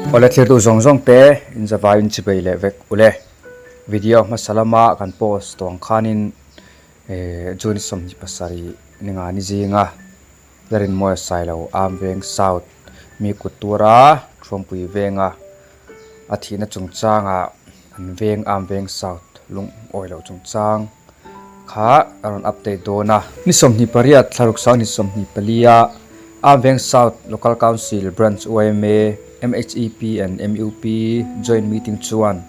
Awle thlir duh zawng zawng te in zavai in chibei leh vek ule. Video hmasa lama kan post tawng khanin eh June 27 ninga ni zinga Larinmawia Sailo Amveng South mi kut tura Thuampui venga a thihna chungchangah an veng Amveng South lungawi loh chungchang kha a rawn update dawn a. Ni 28 thlaruk sang ni 24 a Amveng South Local Council Branch yma, MHEP and MUP joint meeting chuan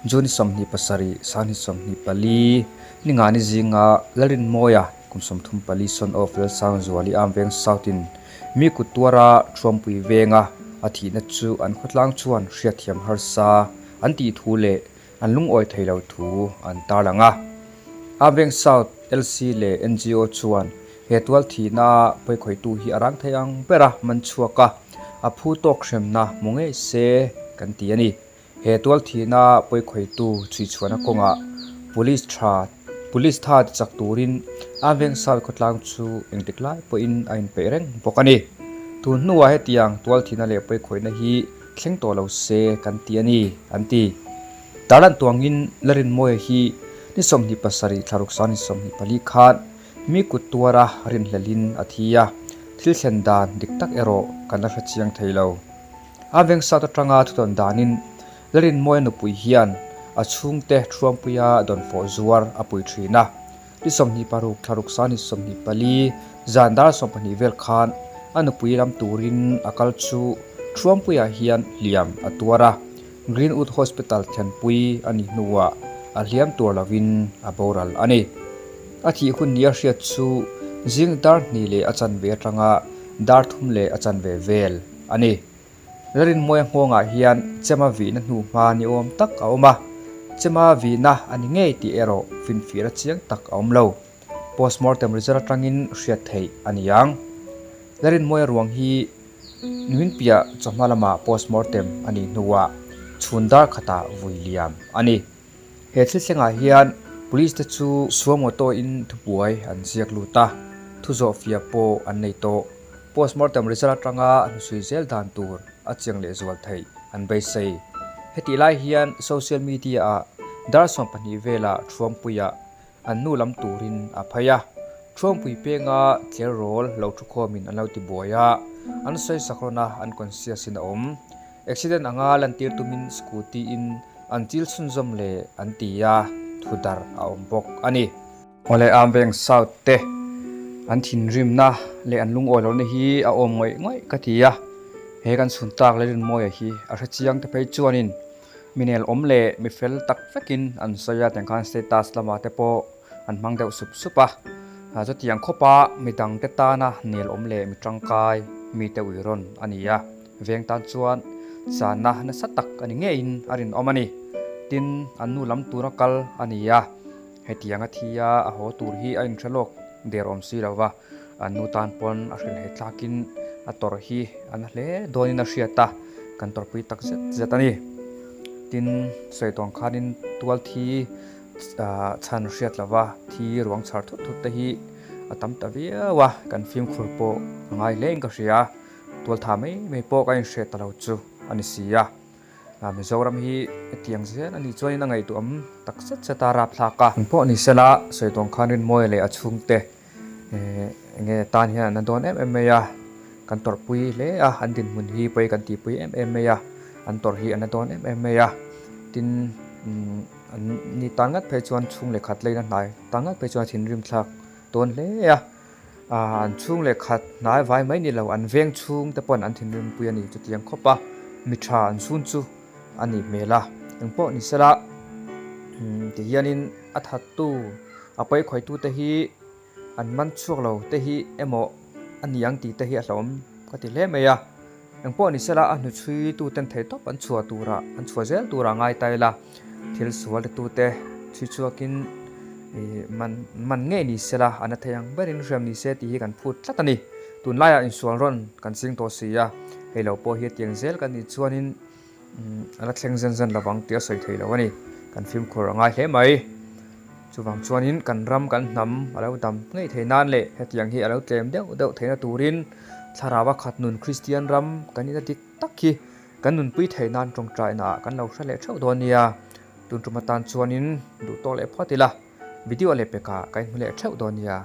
June 27 sang ni 24 ni nga ni zinga Lalrinmawia Kum 34 son of Lalsangzuali Amveng South in mi kut tuara Thuampui venga a thihna chu an khawtlang chuan hriatthiam harsa an tih thu leh an lungawi thei lo thu an tarlang a. Amveng South LC leh ngo chuan he tual thihna a pawikhawihtu hi a rang thei ang bera man chhuak a, a phu tawk hremna hmu ngei se kan ti a ni. He tual thihna pawikhawihtu chhuichhuahna kawngah Police tha Police tha ti chak turin Amveng South khawtlang chu engtik lai pawhin a inpeih reng bawk a ni. Tun hnuah hetiang tual thihna leh pawikhawihna hi thleng tawh lo se kan ti a ni, an ti. Tarlan tuangin Larinmawia hi ni 27 thlaruk sang ni 24 khan mi kut tuara rinhlelhin a thi a, thil thlen dan dik tak erawh kan la hrechiang thei lo. A veng sat atanga thutawn danin Larinmawia nupui hian a chhungte Thuampuia dawnfawh zuar a pui thin a. Ni 26 thlaruk sang ni 24 zan dar 12 vel khan a nupui lam turin a kal chu Thuampuia hian hliam a tuar a. Greenwood Hospital thlenpui a nih hnuah a hliam tuar lovin a boral a ni. A thih hun nia hriat chu zing dar hnih leh a chanve atanga dar thum leh a chanve vel a ni. Larinmawia nghawngah hian chema vihna hnuhma ni awm tak a awm a, chema vihna a ni ngei tih erawh finfir a chiang tak a awm lo. Postmortem result atangin hriat theih a ni ang. Larinmawia ruang hi nimin piah chawhma lamah postmortem a nih hnuah chhun dar khatah vui liam a ni. He thil thlengah hian police te chu suamawtaw in thubuai an ziak lut a, thu zawh fiah pawh an nei tawh. Postmortem result atanga hnusui zel dan tur a chiang leh zual theih an beisei. Hetih lai hian social media ah dar 12 velah Thuampuia an nu lam turin a phei a, Thuampui penga tler rawl lo thukhawmin an lo ti buai a, an sawi sak rawn a, an conscious in a awm. Accident anga lantir tumin scooty in an chil chhunzawm leh an ti a, thu darh a awm bawk a ni. Awle Amveng South te an thinrimna leh an lungawi lohna hi a awm ngawih ngawih ka ti a, he kan chhun tak Lalrinmawia hi a hrechiang te phei chuanin minel awm leh mi fel tak vekin an sawi a, tiang khan status lamah te pawh an hmang deuh sup sup a, chutiang khawpa midang te tana nel awm leh mi tangkai mite uirawn a ni a. Veng tan chuan channa nasa tak a ni ngeiin a rinawm a ni. Tin, an nu lam tura kal a ni a, hetiang a thi a, a haw tur hi a inhre lawk der awm si lo va, an nu tan pawn a hrilh hei tlakin a tawrh hi a na hle dawnin a hriat a, kan tawrhpui tak zet zet a ni. Tin, sawi tawng khanin tual thi chhan hriat lo va, thi ruang chhar thut thut te hi a tam ta viau a, kan fimkhur pawh a ngai hlein ka hria. Tualtha mai mai pawh ka inhre ta lo chu a ni si a, Mizoram hi hetiang zel a nih chuanin a ngaihtuah awm tak zet zet a rapthlak a. Eng pawh ni sela, Sawiduang khan Rinmawia leh a chhungte enge tan hian an na dawn em em mai a, kan tawrhpui hle a, an dinhmun hi pawi kan tihpui em em mai a, an tawrh hi an na dawn em em mai a, tin an ni tan ngat phei chuan chhung leh khat leina hnai tan ngat phei chuan a thinrim thlak dawn hle a. An chhung leh khat hnai vai mai ni lo, an veng chhung te pawn an thinrim pui a ni chutiang khawp a, mi tha an chhun chu a nih hmel a, engpawh ni sela ti hianin a thattu a pawikhawihtu te hi an man chhuak lo te hi emaw a ni ang tih te hi a hlauhawm ka ti hle mai a, engpawh ni sela a hnuchhui tu ten theihtawp an chhuah turah an chhuah zel turah ngai ta ila. Thil sual titute chhui chhuakin man man ngei ni sela a na thei ang berin hriam ni se tih hi kan phut tlat a ni. Tunlaiah insual rawn kan ching tawh si a, hei lo pawh hi tiang zel kan nih chuanin a la thleng zen zen lovang tih a sawi thei lo a ni. Kan fimkhur a ngai hle mai. Chuvang chuanin kan ram kan hnam a lo dam ngei thei nan leh hetiang hi a lo tlem deuh deuh theihna turin thlarau a khat nun Kristian ram kan ina dik tak hi. Kan nunpui theih nan tawngtaina ah kan lo hre leh theuh dawn nia. Tun tum atan chuanin duh tawk leh phawt ila, video leh pekah ka inhmu leh theuh dawn nia.